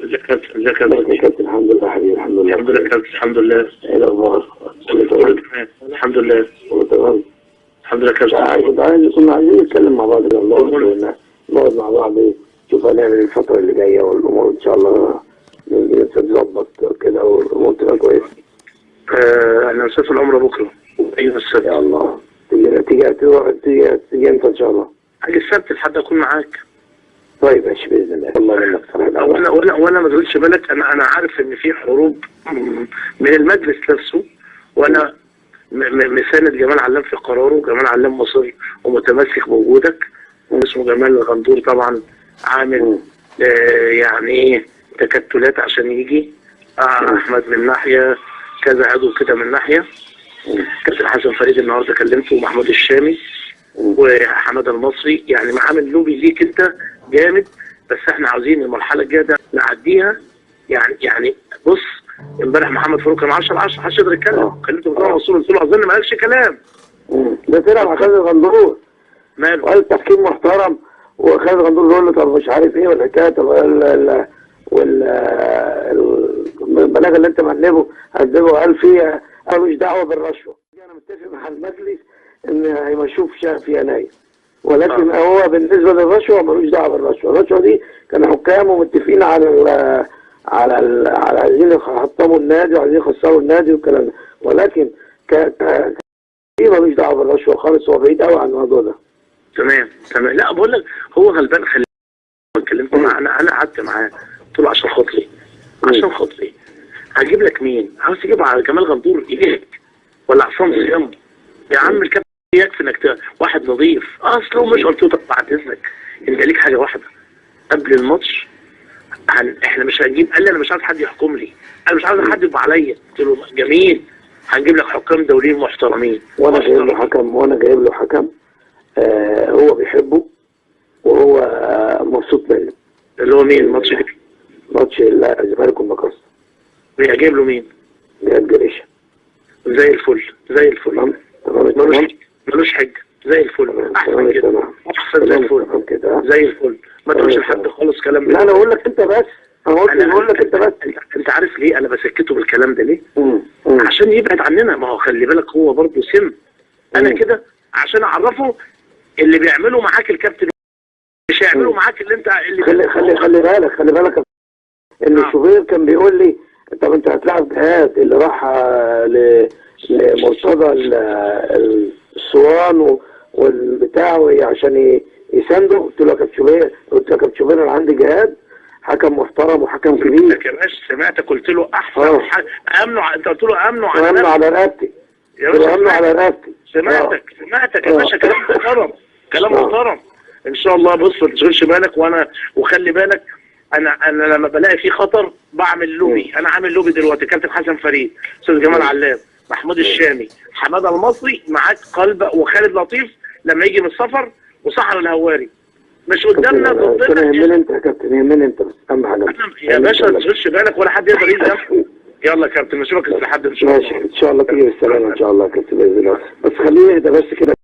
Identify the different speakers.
Speaker 1: ازيك يا كابتن؟ ازيك يا
Speaker 2: ازيك يا كابتن؟ الحمد لله حبيبي، الحمد لله.
Speaker 1: الحمد لله يا كابتن، الحمد لله.
Speaker 2: ايه الاخبار؟ كله
Speaker 1: كله
Speaker 2: تمام؟
Speaker 1: تمام الحمد لله.
Speaker 2: كله تمام.
Speaker 1: الحمد لله يا كابتن.
Speaker 2: كنت عايز كنا عايزين نتكلم مع بعض كده، نقعد مع بعض نشوف هنعمل ايه الفترة اللي جاية، والامور ان شاء الله تتظبط كده والامور تبقى كويسة.
Speaker 1: انا مسافر العمرة بكرة. ايوه السبت.
Speaker 2: يا الله، تيجي تيجي تيجي تيجي امتى ان شاء الله؟
Speaker 1: هاجي السبت لحد اكون معاك.
Speaker 2: طيب ماشي باذن الله. الله منك صراحة.
Speaker 1: وانا ما تشغلش بالك، انا عارف ان في حروب من المجلس نفسه، وانا مساند جمال علام في قراره. جمال علام مصر ومتمسك بوجودك. اسمه جمال الغندور طبعا عامل يعني ايه تكتلات عشان يجي. احمد من ناحية، كذا عضو كده من ناحية. كابتن حسن فريد النهارده كلمته، ومحمود الشامي وحماده المصري، يعني عامل لوبي ليك انت جامد. بس احنا عاوزين المرحلة الجاية ده نعديها. يعني بص، امبارح محمد فاروق كان 10/10 محدش يقدر يتكلم. كلمته بتاع منصور، قلت له اظن ما قالش كلام.
Speaker 2: ده طلع مع خالد الغندور
Speaker 1: ماله؟
Speaker 2: وقال تحكيم محترم، وخالد الغندور بيقول له طب مش عارف ايه والحكاية، طب البلاغ اللي انت مقلبه هتجيبه، قال فيه انا مش دعوه بالرشوة. انا متفق مع المجلس ان هيمشوه في يناير، ولكن هو بالنسبة للرشوه ملوش دعوه بالرشوة. الرشوة دي كانوا حكام ومتفقين على على على عايزين يحطموا النادي وعايزين يخسروا النادي والكلام ده، ولكن ملوش دعوه بالرشوة خالص، هو بعيد قوي عن الموضوع ده.
Speaker 1: تمام تمام. لا بقول لك هو غلبان. خلي اتكلمت معاه، انا قعدت معاه قلت له عشان خاطري، عشان خاطري هجيب لك مين؟ عاوز تجيب على جمال غندور ايديك ولا عصام صيام؟ يا عم الكابتن يكفي انك واحد نظيف اصله. مش قلت له طب بعد اذنك انت ليك حاجة واحدة قبل الماتش، احنا مش هنجيب. قال لي انا مش عايز حد يحكم لي، انا مش عايز حد يبقى عليا. قلت له جميل، هنجيب لك حكام دوليين محترمين.
Speaker 2: وانا جايب له حكم، وانا جايب له حكم هو بيحبه وهو مبسوط منه.
Speaker 1: اللي هو مين؟ الماتش ده
Speaker 2: ماتش الزمالك والمقاصه.
Speaker 1: جايب له مين؟
Speaker 2: جايب جريشه.
Speaker 1: زي الفل زي الفل.
Speaker 2: تمام
Speaker 1: ملوش حجه، زي الفل، احسن كده، احسن زي الفل
Speaker 2: كده،
Speaker 1: زي الفل. ما تقولش لحد خالص كلام.
Speaker 2: لا انا بقول لك انت بس، انا بقول لك انت بس.
Speaker 1: انت عارف ليه انا بسكته بالكلام ده ليه؟ عشان يبعد عننا. ما هو خلي بالك هو برضه سم. انا كده عشان اعرفه اللي بيعمله معاك الكابتن مش هيعمله معاك اللي انت اللي
Speaker 2: خلي خلي خلي بالك، خلي بالك ان شوبير كان بيقول لي طب انت هتلعب جهاد اللي راح لمرتضى الصوان والبتاع عشان يسانده. قلت له يا كابتن شوبير، قلت له يا كابتن شوبير انا عندي جهاد حكم محترم وحكم كبير.
Speaker 1: يا باشا سمعتك، قلت له احسن امنه. انت قلت له امنه على
Speaker 2: امنه على رقبتي.
Speaker 1: يا باشا
Speaker 2: امنه على رقبتي.
Speaker 1: سمعتك سمعتك يا باشا، كلام محترم، كلام محترم. ان شاء الله. بص ما تشغلش بالك، وانا وخلي بالك انا لما بلاقي في خطر بعمل لوبي. انا عامل لوبي دلوقتي. كابتن حسن فريد، استاذ جمال علام، محمود الشامي، حمادة المصري، معاك قلب، وخالد لطيف لما يجي من السفر، وسحر الهواري. مش قدامنا
Speaker 2: ضدنا. يهمني انت يا كابتن، يهمني انت بس، اهم حاجة
Speaker 1: يا باشا ما تشغلش بالك ولا حد يقدر يجي جنبك. يلا يا كابتن نشوفك لحد ان شاء الله.
Speaker 2: ماشي ان شاء الله، تيجي بالسلامة ان شاء الله يا كابتن باذن الله. بس خليه يهدى بس كده.